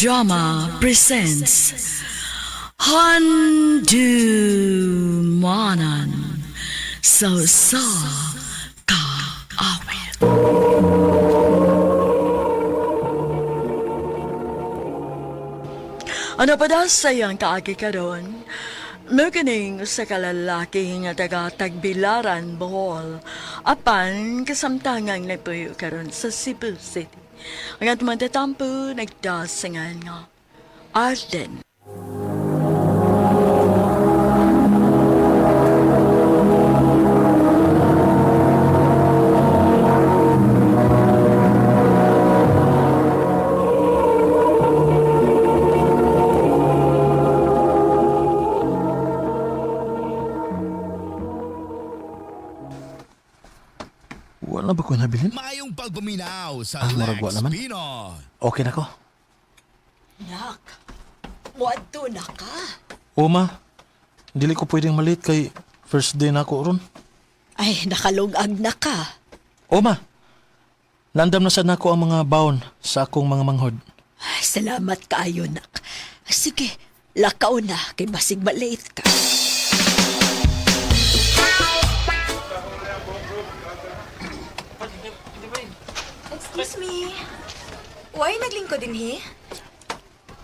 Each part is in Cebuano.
Drama presents Handu Manan So Sa Kaawit. Ano pa daw sayang kaagi karon? Mukining sa kalalaki nga taga Tagbilaran, Bohol, apan kasamtangang nagpuyo karon sa Cebu City. Ang atong tatampo nagdasingan nga Arden. Wala ba ko nabilin? Maayong pagpaminaw sa Ah, murag Lex wa naman. Pino. Okay na ko. Nak, muadto na ka. Oma, dili ko pwedeng malit kay first day na ako ron. Ay, nakalungag na ka. Oma, nandam na sad nako ang mga baon sa akong mga manghod. Ay, salamat kaayo, nak. Sige, lakaw na kay basig malate ka. Excuse me. Why naglingkod din he?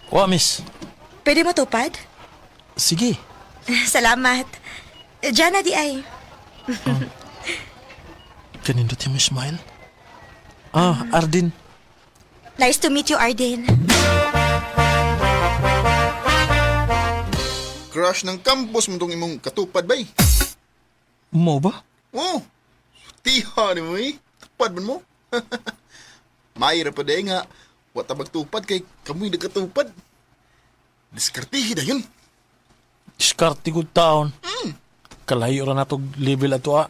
Wa, miss. Pwede mo tupad? Sige. Salamat. Diyan na di ay. Kanindot yung smile. Ah, Ardin. Nice to meet you, Arden. Crush ng campus mo tong imong katupad bay. Mo ba? Oh, tiha ni mo eh. Tupad man mo. Mayra pa day nga. Wa ta magtupad kay kamoy nagkatupad. Diskartihi na yun. Diskarte good taon. Kalayo ra natog level ato ah.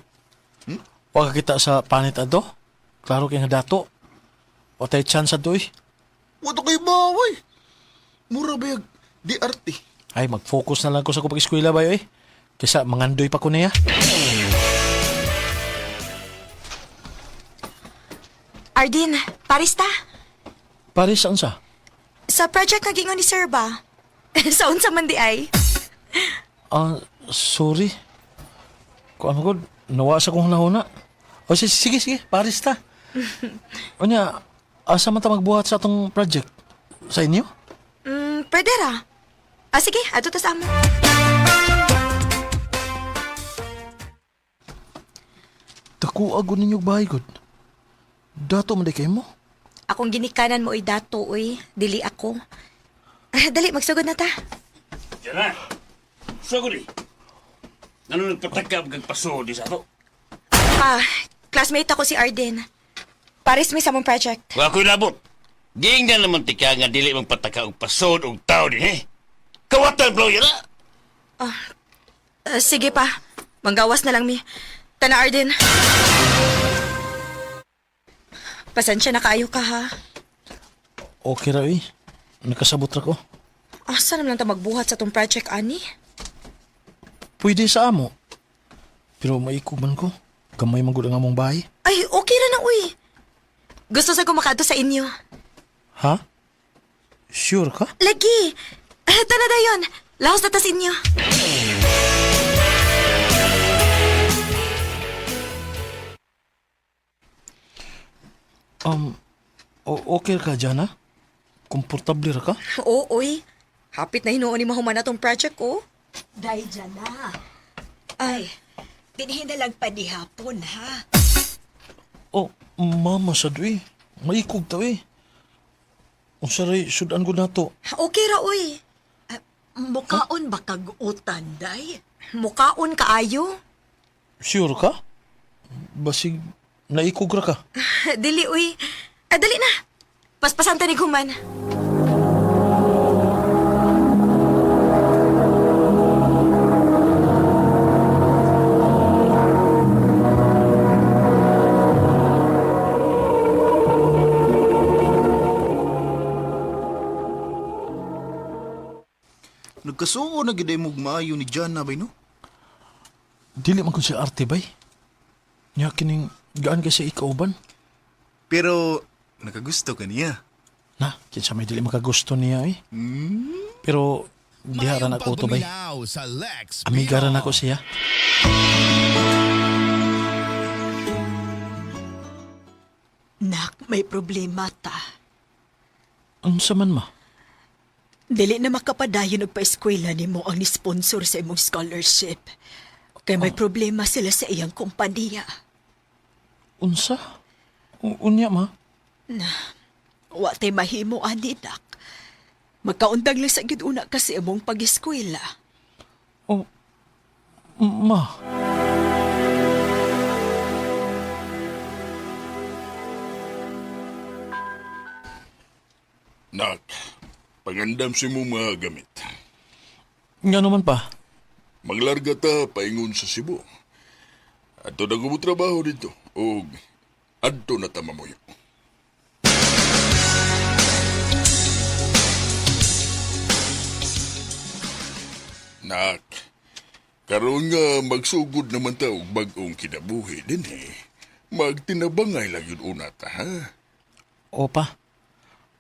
Wa ka kita sa panit ato. Klaro kay nga dato. Wa tay chance ato eh. Wa ta kay baway. Mura ba yung DRT? Ay, mag-focus na lang ko sa akong pag-eskwela ba eh. Kaysa mangandoy pa ko niya. Arden, paris ta. Paris, saan sa? Sa project nga gingon ni Sir ba? Sa unsa man di ay? Ah, sorry. Kung ano ko, nawa sa kong nahuna. O sige, sige, sige, Paris ta. Unya, asa man ta magbuhat sa atong project? Sa inyo? Pwede ra. Ah, sige, ato ta sa amo. Dako ago ninyo bahay gud. Dato man di kay mo. Akong ginikanan mo ay dato, uy. Dili ako. Ah, dali, magsugod na ta. Diyan na. Sugod eh. Ano nagpatakab kag pasod sa ato? Ah, classmate ako si Arden. Paris may sa among project. Wa ko'y labot. Giingnan naman tika nga dili magpataka og pasod og tao din eh. Kawatan blow yan na. Ah, sige pa. Manggawas na lang mi. Tana Arden. Pasensya na kaayo ka ha. Okay ra eh. Nakasabot ra ko. Asa naman lang ta magbuhat sa tong project ani? Pwede sa amo. Pero maikog man ko. Gamay man gud ang among bahay. Ay, okay ra na uy. Gusto sa kumakadto sa inyo. Ha? Sure ka? Lagi. Ah, tana dayon. Laos na ta sa inyo. Okay ka dyan ha? Komportable ra ka? Oo, uy. Hapit na hinuon ni mahuman na tong project oh. Day dyan na. Ay, dinhin na lang pa ni hapon, ha? Oh, mama sa eh. Maikog ta eh. Unsa ray sudan ko nato? Okay ra uy. Mukaon ba kag utan, day? Mukaon kaayo. Sure ka? Basig naikog ra ka. Dili uy. Ah, dali na. Paspasan ta ni human. Nagkasuo na gid mo maayo ni Jana bay no? Dili man kun si arte bay. Nya kining gaan kay sa ikauban. Pero nakagusto ka niya. Na, kinsa may dili makagusto niya eh. Pero diha ra na ko to bay. Pagbumilaw sa Lex Amiga ra nako siya. Nak, may problema ta. Unsa man ma? Dili na makapadayon og paeskwela nimo ang ni-sponsor sa imong scholarship. Kay may problema sila sa iyang kompanya. Unsa? Unya ma? Wa tay mahimo ani nak. Magkaundang lang sa gyud una kasi imong pag-eskwela. Oh, ma. Nak, pagandam si mo mga gamit. Nga naman pa. Maglarga ta paingon sa Cebu. Adto na ko mo trabaho dito. O adto na ta mamuyo. Nak, karon nga magsugod naman ta og bag-ong kinabuhi din eh. Magtinabangay lang yun una ta, ha? O pa.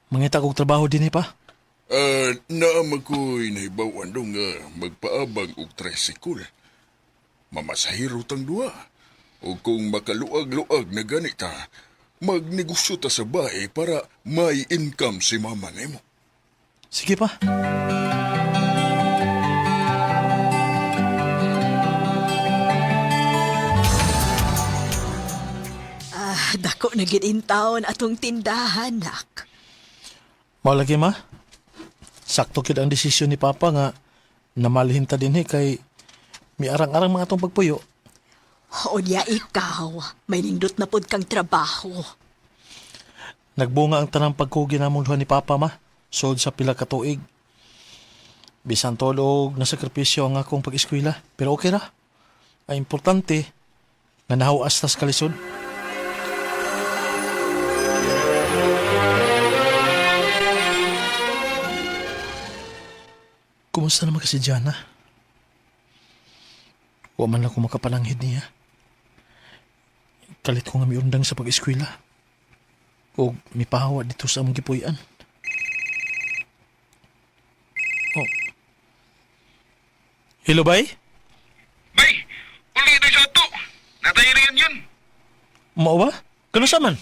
Mangita kog trabaho din eh pa. Ah, naam ako'y nahibawan dong nga magpaabang og tricycle. Mamasahiro tang duha. O kung makaluag-luag na ganita, magnegosyo ta sa bahay para may income si mama nimo. Sige pa. Ah, dako na gid in taon atong tindahan, nak. Mao lagi ma. Sakto kid ang desisyon ni Papa nga namalhin ta dinhi kay miarang-arang mga atong pagpuyo. Unya ikaw, may nindot na pod kang trabaho. Nagbunga ang tanang pagkugi namong duha ni Papa ma. Sod sa pila ka tuig. Bisan tolog na sakripisyo ang akong pag-eskwela. Pero okay ra. Ang importante nga nahawas tas kalisod. Kumusta naman kasi Jana? Wa man lang ko makapalanghid niya. Kalit ko nga miundang sa pag-eskwela. O mipahawa dito sa among gipuy-an. Oh. Hello, bay? Bay, uli na siya to. Natay rin yun. Mao ba? Kano sa man?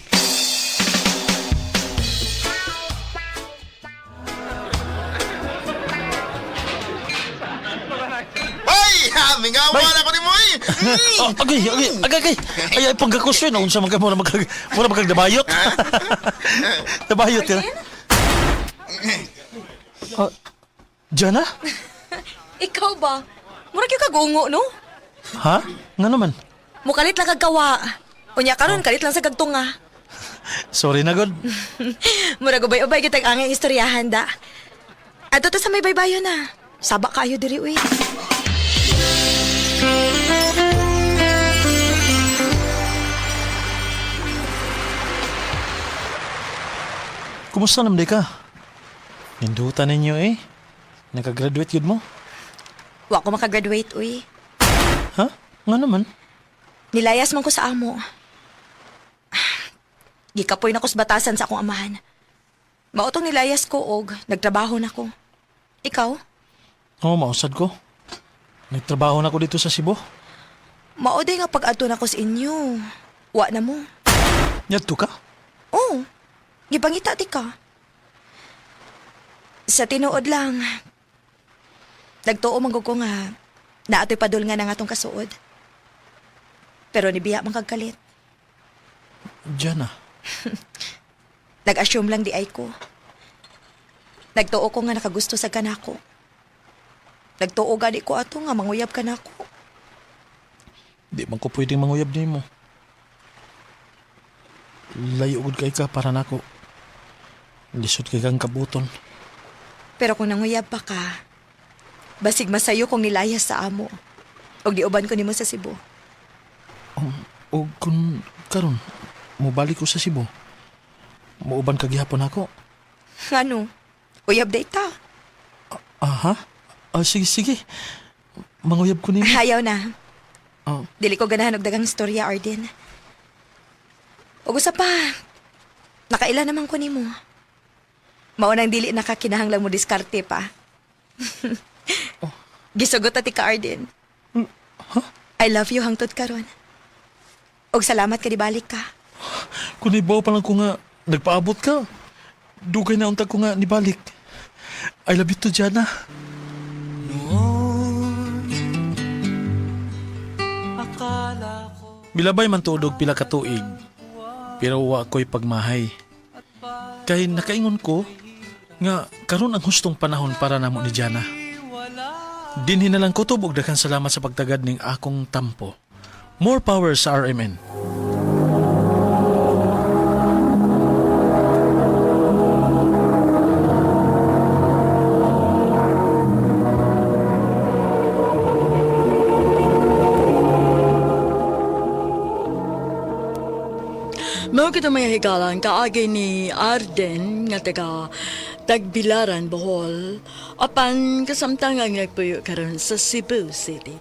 Bay! Ha, mingawa na ko ni mo eh! Oh, agay, agay, agay, agay. Ay, ay, pagkakusyon. Unsa man ka, mura magkag, mura magkag dabayot. Dabayot yun. Oh, Jana? Ikaw ba? Mura gyud kagungo no? Ha? Nga naman. Mukalit lang kag kawa. Unya karon kalit lang sa kagtunga. Sorry na, God. Mura gubay-ubay kitag angay istoryahan da. Adto ta sa may baybayon na. Saba kayo diri uy. Kumusta naman di ka? Nindutan ninyo eh. Nakagraduate yun mo. Wa ko makagraduate uy. Ha? Nga naman. Nilayas man ko sa amo. Gikapoy na ko sa batasan sa akong amahan. Mao tong nilayas ko og nagtrabaho na ko. Ikaw? Oo, mausad ko. Nagtrabaho na ko dito sa Cebu. Mao day nga pag-adto na ko sa inyo. Wa na mo. Yadto ka? Oo. Gipangita ti ka. Sa tinuod lang, nagtuo man gud ko nga naatoy padul nga na nga tong kasuod. Pero nibiya man kag kalit. Jana. Nag-assume lang di ay ko. Nagtuo ko nga nakagusto sa kanako. Nagtuo gani ko ato nga manguyab ka nako. Di man ko pwedeng manguyab nimo. Layo gud kay ka para nako. Lisod kay kang kabuton. Pero kung nanguyab pa ka, basig masayo kong nilayas sa amo. Og diuban ko nimo sa Cebu. O kung karon mobalik ko sa Cebu. Muuban ka gihapon ako. Ngano? Uyab day ta. Aha. Ah, sige, sige. Manguyab ko nimo. Ayaw na. Oh. Dili ko ganahan og dagang istorya, Arden. Ug usa pa, nakaila naman ko nimo. Mao nang dili na ka kinahanglan mo diskarte pa. Gisugot ta ti ka, Arden. I love you hangtod karon. Og salamat ka dibalik ka. Kung ibaw pa lang ko nga, nagpaabot ka. Dugay na untag ko nga nibalik. I love you too, Jana. Milabay man tuod og pila ka tuig, pero wa ko'y pagmahay. Kay nakaingon ko nga karon ang hustong panahon para namo ni Jana. Dinhi na lang kutob og daghang salamat sa pagtagad ning akong tampo. More power sa RMN. Mao kita mga higalan kaagi ni Arden nga taga Tagbilaran, Bohol, apan kasamtangang nagpuyo karon sa Cebu City.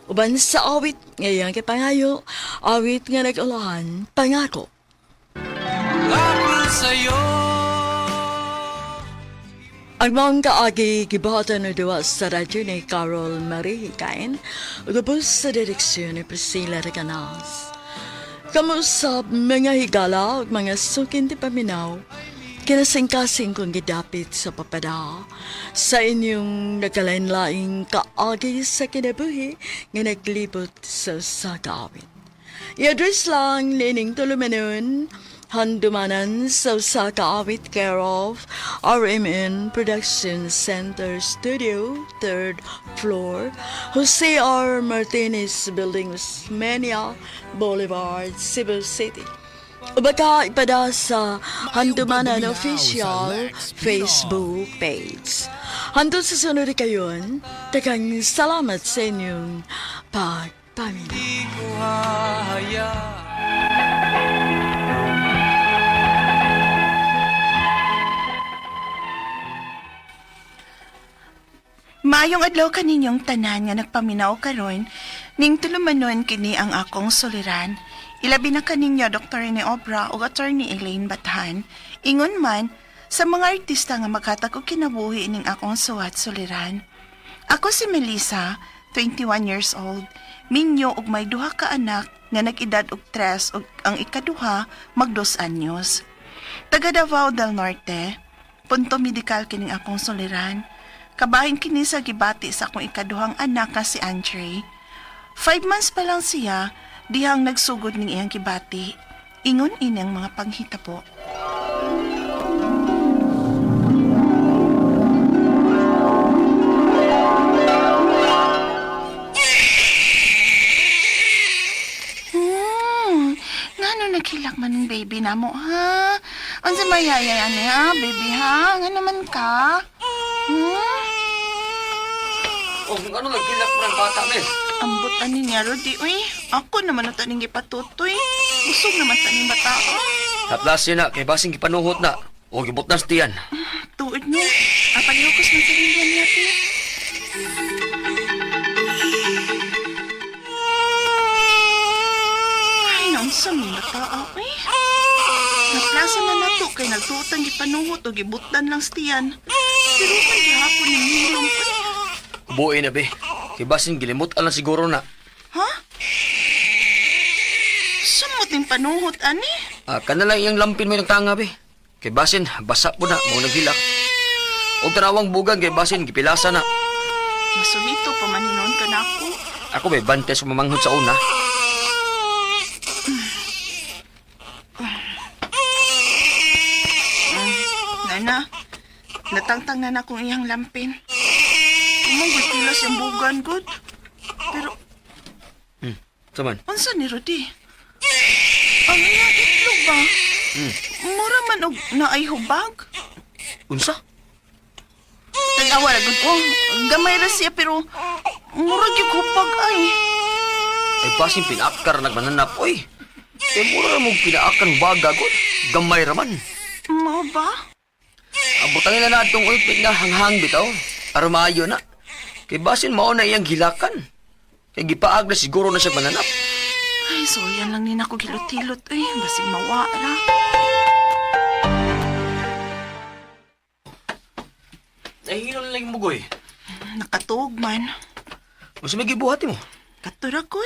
Uban sa awit ngayang kay pangayo, awit nga nag-ulahan, pangako. Ang mga kaagi gibahatan na duwa sa radyo ni Carol Marie Hikain, ugabos sa direksyon ni Priscilla Recanas. Kamusap mga higala ug mga sukin ti paminaw, kinasingkasing kong gidapit sa papada sa inyong nagkalain-laing kaagi sa kinabuhi nga naglibot sa usa ka awit. I-address lang nining tulumanon, handumanan sa usa ka awit care of RMN Production Center Studio, 3rd floor, Jose R. Martinez Building, Osmeña Boulevard, Cebu City. O baka ipada sa Handumanan Official Facebook page. Hantod sa sunod kayon, takang salamat sa inyong pagpaminaw. Maayong adlaw kaninyong tanan nga nagpaminaw karon, ning tulumanon kini ang akong suliran. Ilabi na kaninyo Dr. Rene Obra ug Attorney Elaine Bathan. Ingon man sa mga artista nga maghatag og kinabuhi ning akong suwat suliran. Ako si Melissa, 21 years old. Minyo og may duha ka anak nga nag-edad og 3 ug ang ikaduha mag 2 anyos. Taga Davao del Norte, punto medikal kining akong suliran. Kabahin kini sa gibati sa akong ikaduhang anak nga si Andre. 5 months pa lang siya, dihang nagsugod ning iyang gibati. Ingon ini ang mga panghitabo. Ngano naghilak man ng baby na mo, ha? Unsa may yaya ani, ha, baby, ha? Nga naman ka? Hmm? Oh, kung ano nagkilak mo ng bata, men? Ambot ani niya, Rudy, uy. Ako naman na taning gipatutoy. Busog naman taning bata, oh. Haplasin na, kay basing gipanuhot na. O gibot na sa tiyan. Tuod no. Apalihokos man sa rindian niya, te. Ay, naunsa man bata, uy. Naplasa na nato kay nagtuotan gipanuhot o gibutan lang sa tiyan. Pero man gihapon ng hilom, uy. Buoy na, be. Kay basing gilimot lang siguro na. Ha? Sumot ning panuhot, ani? Ah, kana lang iyang lampin mo yung tanga, be. Kay basin, basa po na, mo naghilak. O tanawang bugan, kay basin, gipilasa na. Masuhito pa man hinon ka na ako. Ako, be, bantes sumamanghod sa una. Nana, natangtang na na kong iyang lampin. Umang pilas yung bugan, good. Pero, Saman, unsa ni Rudy? Ang iyang itlog ba? Mura man og naay hubag. Unsa? Tag-awa ra gud ko. Gamay ra siya pero mura gyud hubag ay. Ay, basin pinaakar nagmananap, oy. Eh, mura na mong pinaakan baga, god. Gamay raman. Mao ba? Abutangin na natong ointment nga hanghang bitaw. Aron maayo na. Kay basin mao na iyang gilakan. Kay gipaag na siguro na siya mananap. Ay, so yan lang ni nako gilot-hilot ay basig mawa ra. Ay, hino na lang yung mugoy. Nakatuog man. Unsa may gibuhat mo? Katura ko.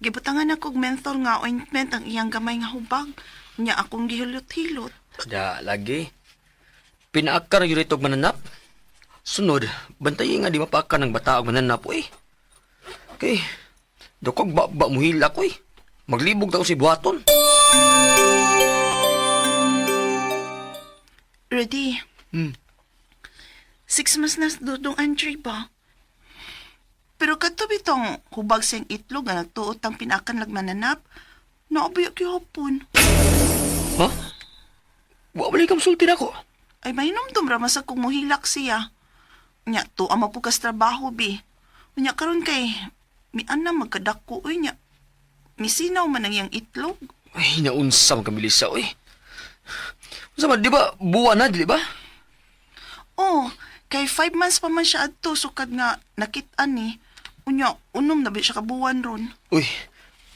Gibutangan ako og menthol nga ointment ang iyang gamay nga hubag. Nya akong gihilot-hilot. Da, lagi. Pinaakar yun ito og mananap. Sunod, bantayi nga di mapaakar ng bata og mananap, uy. Okay. Dukog ba ba muhila ko, eh. Maglibog daw si buhaton. Rudy. 6 months na dudong Andre ba? Pero kadto bitong hubag siyang itlog nga nagtuot ang pinakan lagmananap, naubiyo gihapon. Ha? Wa balik kang sulti nako. Ay mahinomdom ra man sa kung muhilak siya. Nya to ang mapukas trabaho bi. Unya karon kay mian na magkadako uy nya. Misinaw man ang iyang itlog. Ay, naunsa man kamilisa, uy. Unsa man, di ba, buwan na, di ba? Oh, kay 5 months pa man siya adto sukad nga nakit-an ni. Unya unom na ba siya kabuwan ron. Uy,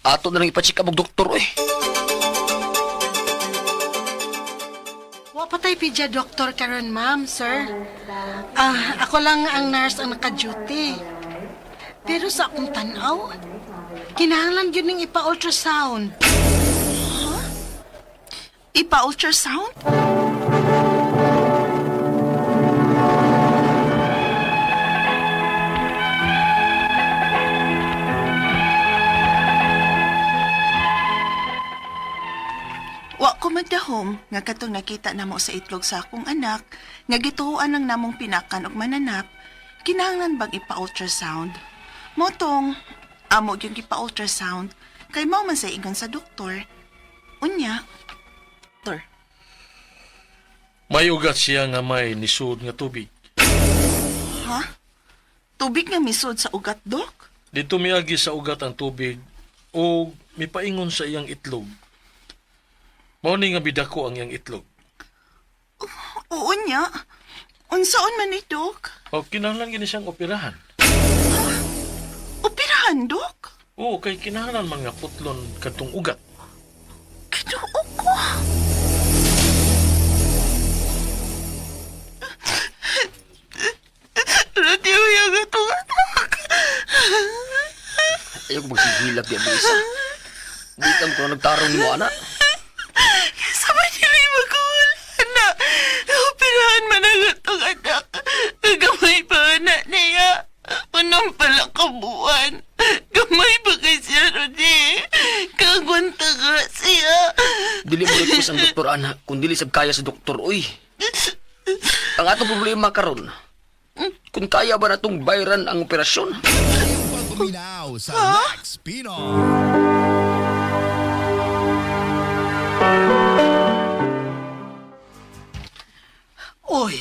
ato na lang ipacheck up og doktor, uy. Wa pa tay pidya doktor karon, ma'am, sir. Ah, ako lang ang nurse ang naka-duty. Pero sa akong tan-aw, kinahanglan gyud ning ipa-ultrasound. Ipa-ultrasound? Wa ko magdahom nga katong nakita namo sa itlog sa akong anak nga gituoan lang namong pinakan og mananap, kinahanglan bang ipa-ultrasound? Motong amo gyud gipa-ultrasound kay mao man sa ingon sa doktor. Unya, doktor. May ugat siya nga may nisud nga tubig. Ha? Tubig nga misod sa ugat, dok? Dito miagi sa ugat ang tubig o mipaingon sa iyang itlog. Mao ni nga bidako ang iyang itlog. Oo niya. Unsaon man ni dok? O kinahanglan gini siyang operahan. Operahan, dok? Oo, kay kinahanglan man nga putlon kadtong ugat. Kinuo ko. Radiyo yung itong anak. Ayaw ko magsigilak di, Melissa. Di kam ko na nagtarong ni mo, anak. Sa manila magulang na operahan man ang itong anak. Gamay pa na niya. Unang pala kabuan. Gamay pa kay siya, Rudy. Kagwanta ka siya. Dili mo request ang doktor, anak, kung dili sab kaya sa doktor, uy. Ang atong problema karon, kung kaya ba natong bayran ang operasyon? Paguminaw sa Lex Pino. Uy,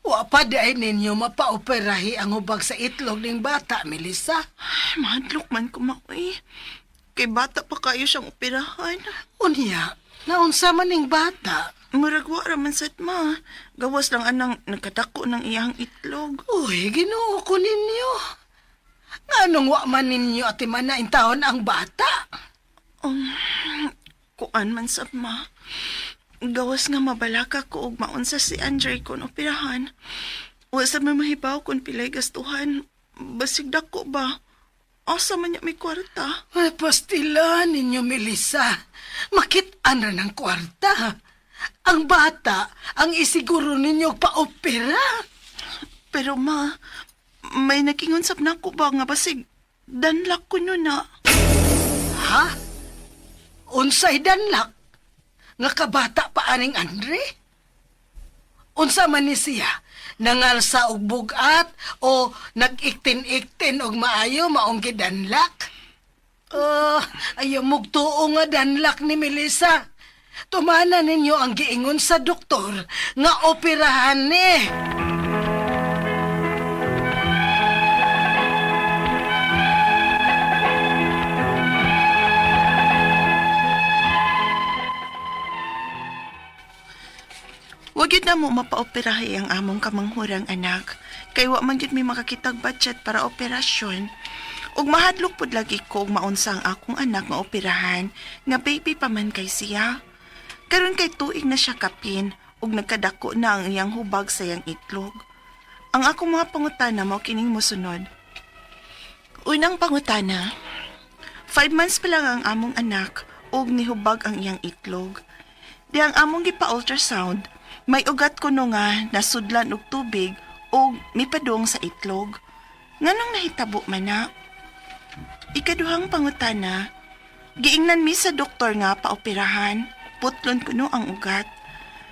wa pa di ay ninyo mapaoperahi ang hubag sa itlog ning bata, Melissa. Ay, mahadlok man ko maoy. Kay bata pa kayo siyang operahan. Unya, naunsa man ning bata. Murag wa ra man sad ma. Gawas lang anang nagkadako ng iyang itlog. Uy, Ginoo ko ninyo. Nganong wa man ninyo atiman na intawon ang bata? Kuan man sab ma. Gawas nga mabalaka ko og maunsa si Andre kon operahan. Wa sa may mahibaw kon pilay gastuhan. Basig dako ba? Asa man niya may kwarta? Ay, pastila ninyo, Melissa. Makit-an ra ng kwarta. Ang bata, ang isiguro ninyo pa-opera. Pero ma, may nakingon sab nako ba nga basig danlak ko no na. Ha? Unsay danlak? Nga kabata pa aning Andre? Unsa man ni siya? Nangalsa og bugat o nag-iktin-iktin og maayo maong gidanlak? Oh, ayaw mugtuo nga danlak ni Melissa. Tumana ninyo ang giingon sa doktor nga operahan ni. Wag yun na mo mapaoperahi ang among kamanghurang anak. Kay wa man yun may makakitag budget para operasyon. Ug mahadlok pud lagi ko og maunsa ang akong anak nga operahan nga baby pa man kay siya. Karon kay tuig na siya kapin ug nagkadako na ang iyang hubag sa iyang itlog. Ang akong mga pangutana mao kining mosunod. Unang pangutana, 5 months pa lang ang among anak ug nihubag ang iyang itlog. Di ang among gipa-ultrasound, may ugat kuno nga nasudlan og tubig ug mipadung sa itlog. Nganong nahitabo man na? Ikaduhang pangutana, giingnan mi sa doktor nga paoperahan, putlon kuno ang ugat.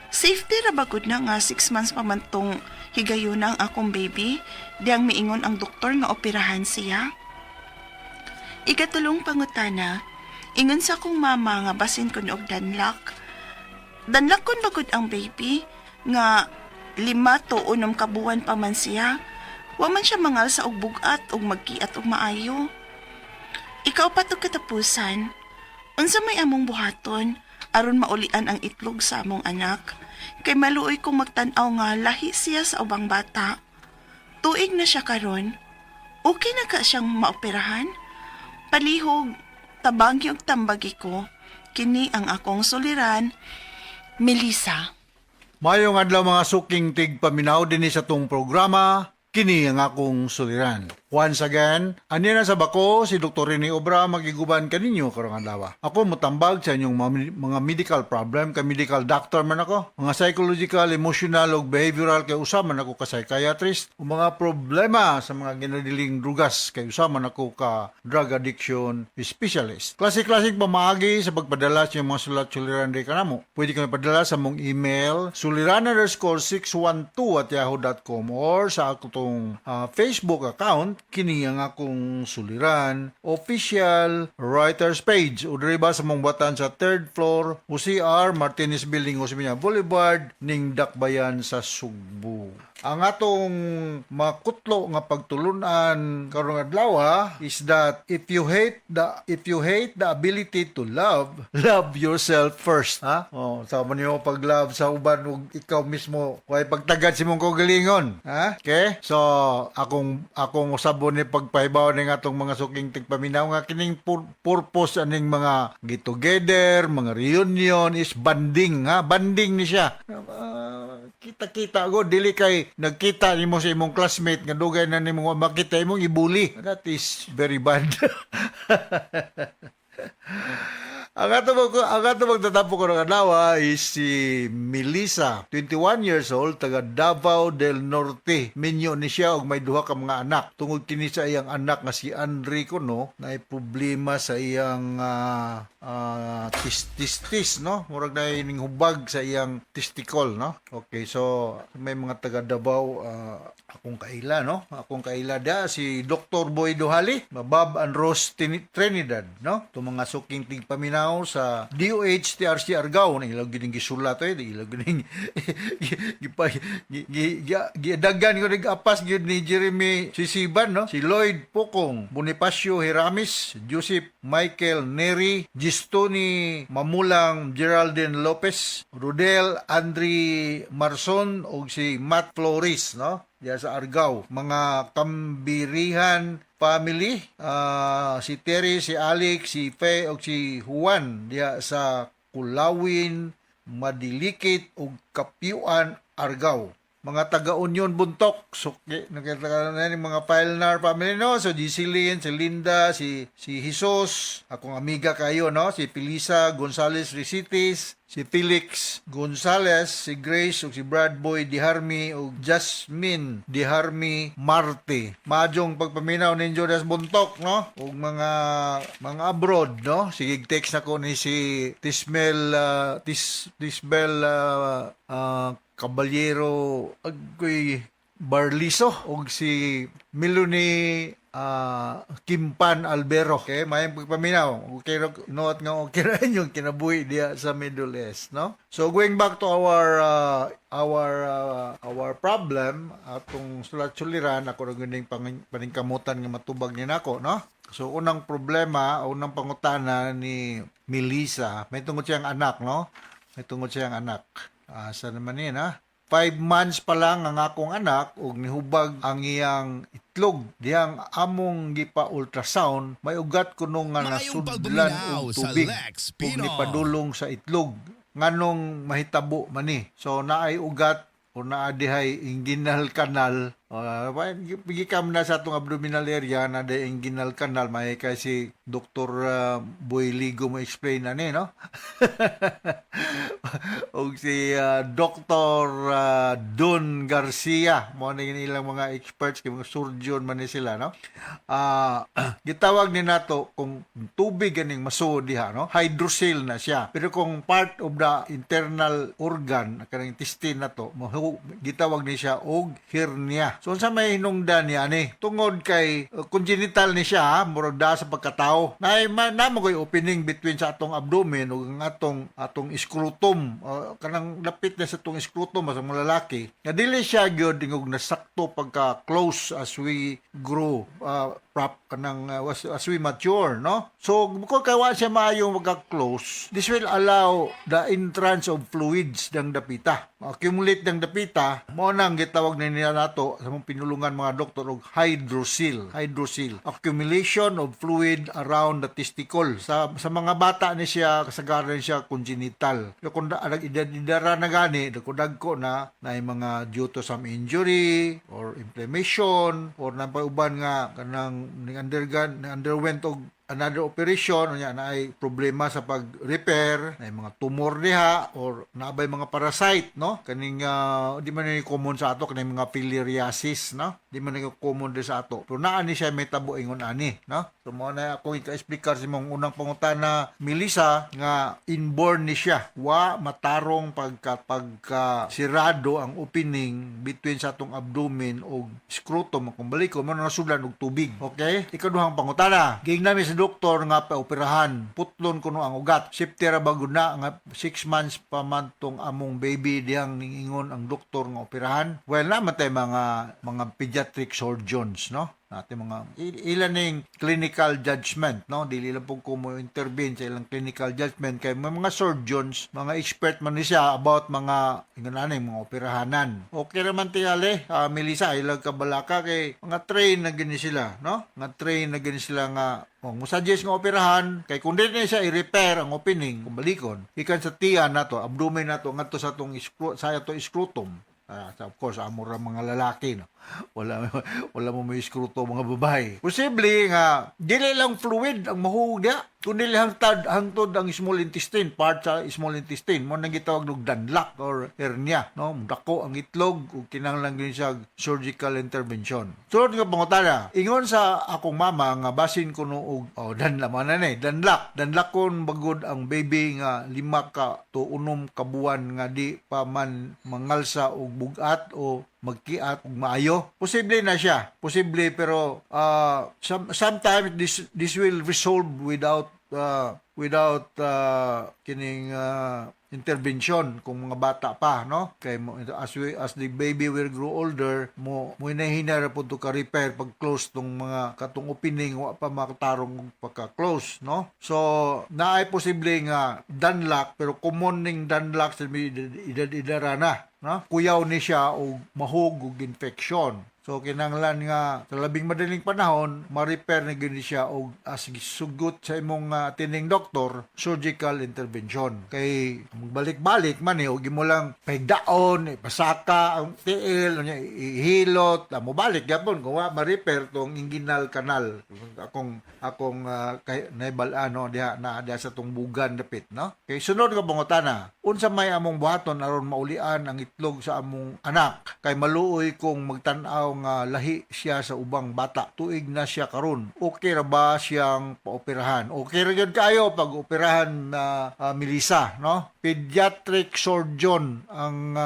Safety ra ba gud na nga 6 months pa man tong higayuna ang akong baby, diyang miingon ang doktor nga operahan siya? Ikatulong pangutana, ingon sa akong mama nga basin kun og danlak. Danlak kun ba gud ang baby nga 5 to 6 ka buwan pa man siya? Wa man siya mangalsa og bugat og magkiat og maayo. Ikaupat ug katapusan, unsa may among buhaton aron maulian ang itlog sa among anak? Kay maluoy kong magtan-aw nga lahi siya sa ubang bata. Tuig na siya karon. Okay na ka siyang maoperahan? Palihog, tabangi og tambagi ko. Kini ang akong suliran, Melissa. Mayong adlaw, mga suking tigpaminaw, dinhi sa tong programa, "Kini ang Akong Suliran." Once again, ani na sa bako si Dr. Rene Obra, magiguban kaninyo karong adlaw. Ako motambag sa inyong mga medical problem kay medical doctor man ako. Mga psychological, emotional ug behavioral kay usa man ako ka psychiatrist. Ug mga problema sa mga ginadiling drugas kay usa man ako ka drug addiction specialist. Klase-klaseng pamaagi sa pagpadala sa inyong mga sulat suliran di kanamo. Pwede kami padala sa mong email suliran_612@yahoo.com or sa akong Facebook account, "Kini ang Akong Suliran Official Writers Page, o diri ba sa mong batan sa third floor OCR Martinez Building, Osmeña Boulevard, ning Dakbayan sa Sugbo. Ang atong makutlo nga pagtulunan karong adlaw is that if you hate the ability to love, love yourself first, ha? Oh, sa mo nimo pag-love sa uban ug ikaw mismo way pagtagad sa imong kaugalingon, ha? Okay? So, akong usabon ni pagpahibaw ning atong mga suking tigpaminaw nga kining purpose aning mga get together, mga reunion is bonding, ha? Bonding ni siya. Kita-kita go, dili kay nagkita nimo sa imong classmate nga dugay na nimo wa makita, imong ibuli. That is very bad. Ang ato magtatapo karong adlaw is si Melissa, 21 years old, taga Davao del Norte. Minyo ni siya og may duha ka mga anak. Tungod kini sa iyang anak nga si Andre kuno, na problema sa iyang testis, no? Murag na ning hubag sa iyang testicle, no? Okay, so may mga taga Davao, akong kaila, no? Akong kaila da si Dr. Boy Duhali, Bob and Rose Trinidad, no? Ito mga suking tigpaminaw sa DOH TRC Argao na ilang gining gisulat eh, ilang gining gipa gidagan ko nag-apas gyud ni Jeremy Sisiban, no? Si Lloyd Pokong, Bonifacio Hiramis, Joseph Michael Neri, Gistoni Mamulang, Geraldine Lopez, Rodel Andre Marson ug si Matt Flores, no? Diya sa Argao. Mga Kambirihan family, si Terry, si Alex, si Fe ug si Juan diya sa Kulawin, Madilikit ug Kapyuan, Argao. Mga taga Union Buntok, suki nakita na ni mga Filnar family, no? So Giseline, si Linda, si Jesus, akong amiga kayo, no? Si Felisa Gonzales Resitis, si Felix Gonzales, si Grace ug si Brad Boy Diharmi ug Jasmine Diharmi Marte. Maayong pagpaminaw ninyo das Buntok, no? Ug mga abroad, no? Sige, text nako ni si Tismel Tisbel Caballero Agoy Barliso ug si Melanie Kimpan Albero. Okay, mayong pagpaminaw. Okay, noot nga okay ra inyong kinabuhi diya sa Middle East, no? So going back to our problem, atong sulat suliran, ako ra gyud paningkamutan nga matubag ni nako, no? So unang problema, unang pangutana ni Melissa, may tungod siyang anak, no? May tungod siyang anak. Asa naman yun, ha? 5 months pa lang ang akong anak ug nihubag ang iyang itlog. Diyang among gipa ultrasound, may ugat kuno nga Maayong nasudlan pagpaminaw og sa tubig Lex ug Pinoy. nipadulong sa itlog. Nganong mahitabo man ni? So naay ugat o naa dihay inguinal canal. Gikan na sa atong abdominal area na the inguinal canal, may kay si Dr. Boy Ligo mo explain na ni, no? Og si Dr. Don Garcia, mo na yun ilang mga experts kay mga surgeon man ni sila, no? Gitawag ni nato kung tubig ganing masuod diha, no? Hydrocele na siya. Pero kung part of the internal organ, kanang intestine na to, gitawag ni siya og hernia. So unsa may hinungdan niya ani? Tungod kay congenital ni siya, ha? Murag da sa pagkatao. Na na mo koy opening between sa atong abdomen ug ang atong atong scrotum, kanang dapit na sa atong scrotum sa mga lalaki. Nga dili siya gyud ingog nasakto pagka close as we grow prop kanang as we mature, no? So kung kay wa siya maayong magka-close, this will allow the entrance of fluids dang dapita. Accumulate dang dapita, mo nang gitawag na nila nato sa mong pinulungan mga doktor og hydrocele. Hydrocele. Accumulation of fluid around the testicle. Sa mga bata ni siya, kasagaran siya congenital. Pero kung edad-edara na gani, kung dagko na, na mga due to some injury or inflammation or napauban nga kanang ning undergone underwent og another operation, unya na ay problema sa pag-repair, na mga tumor diha or naabay mga parasite, no? Kaning di man ni common sa ato kaning mga filariasis, no? Di man ni common di sa ato. Pero naa ni siya may tabo ingon ani, no? So mo na ako ika-explicar sa imong unang pangutana, Melissa, nga inborn ni siya. Wa matarong pagka pagka sirado ang opening between sa atong abdomen og scrotum, kung balik ko mo na nasudlan og tubig. Okay? Ikaduhang pangutana. Giingnan mi sa doktor nga paoperahan. Putlon kuno ang ugat. Safety ra ba gud na nga 6 months pa man tong among baby dihang ningingon ang doktor nga operahan? Well, naman tay mga pediatric surgeons, no? Natin mga ilan ning clinical judgment, no? Dili lang po ko mo intervene sa ilang clinical judgment kay may mga surgeons, mga expert man ni siya about mga ingon ani mga operahanan. Okay raman tingali, Melissa, ilang kabalaka kay mga train na gini sila, no? Mga train na gini sila nga kung mo suggest nga operahan kay kung dili na siya i-repair ang opening, kung balikon gikan sa tiyan nato, abdomen nato ngadto sa atong sa atong scrotum. Of course, amo ra mga lalaki, no? Wala wala mo may scrotum mga babae. Posible nga dili lang fluid ang mahuog diha, kundi hangtad hangtod ang small intestine, part sa small intestine mo nang gitawag og danlak or hernia, no? Dako ang itlog ug kinahanglan gyud siya surgical intervention. Sunod nga pangutana, ingon sa akong mama nga basin kuno og, oh, danla man na ni danlak, danlakon bagod ang baby nga 5 ka to 6 ka buwan nga di pa man mangalsa og bugat o magkiat og maayo. Posible na siya. Posible, pero sometimes this will resolve without without kining intervention kung mga bata pa, no? Kay mo, as the baby will grow older, mo hinahina ra pud to ka repair pag close tong mga katong opening, wa pa makatarong pagka close, no? So naay posible nga danlak, pero common ning danlak sa edad-edara na, no? Kuyaw ni siya og mahug og infection. So kinahanglan nga sa labing madaling panahon ma-repair na gyud ni siya og as gisugot sa imong tining doktor, surgical intervention. Kay magbalik-balik man eh, og imo lang pahigdaon, ipasaka ang tiil, unya ihilot, mobalik gyapon kung wa ma-repair tong inguinal canal. Akong akong kay naibal-an, no, diha na diha sa tong bugan dapit, no? Kay sunod nga pangutana, unsa may among buhaton aron maulian ang itlog sa among anak? Kay maluoy kong magtan-aw nga lahi siya sa ubang bata. Tuig na siya karon. Okay ra ba siyang paoperahan? Okay ra gyud kayo pag operahan na, Melissa, no? Pediatric surgeon ang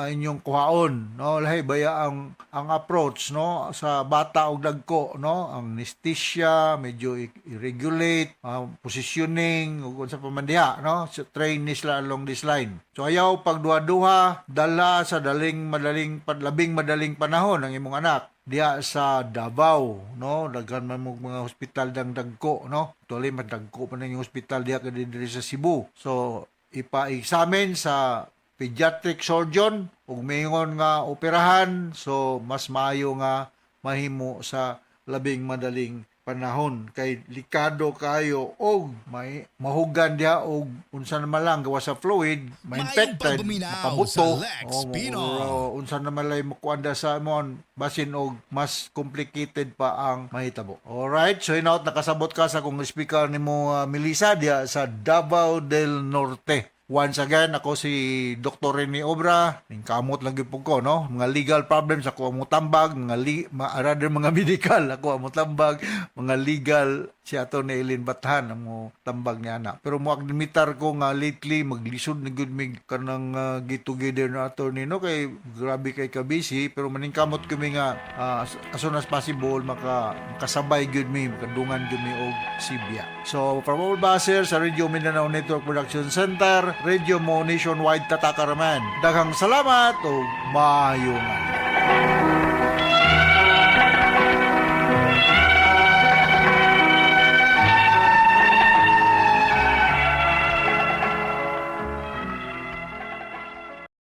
inyong kuhaon, no? Lahi baya ang approach, no, sa bata og dagko, no? Ang anesthesia medyo i-regulate, positioning ug unsa pa man diha, no? So, train ni sila along this line. So ayaw pagduha-duha, dala sa daling madaling labing madaling panahon ang imong anak diha sa Davao, no? Daghan man mo mga hospital dang dagko, no? Actually, mas dagko pa na yung hospital diha kay diri sa Cebu. So ipa-examine sa pediatric surgeon ug mingon nga operahan, so mas maayo nga mahimo sa labing madaling panahon kay likado kayo og may mahugan diha og unsa na man lang gawa sa fluid ma-infected, Paguminaw makabuto sa Lex o, Pinoy. Unsa na man lay mukuanda sa mon basin og mas complicated pa ang mahitabo. Alright, so hinaut nakasabot ka sa kong speaker nimo, Melissa, diha sa Davao del Norte. Once again, ako si Dr. Rene Obra. Ning kamot lang gyud ko, no? Mga legal problems ako ang mutambag, mga rather mga medical ako ang mutambag, mga legal si Ato ni Eileen Bathan ang mo tambag niya na. Pero mo admitar ko nga lately maglisod na gyud mig kanang get together na attorney, no, kay grabe kay ka busy, pero maningkamot kami nga as soon as possible makasabay gyud mi, makadungan gyud mi og Sibya. So from all Baser sa Radio Mindanao Network Production Center, Radio Mo Nationwide, Tatakaraman. Daghang salamat ug maayong adlaw.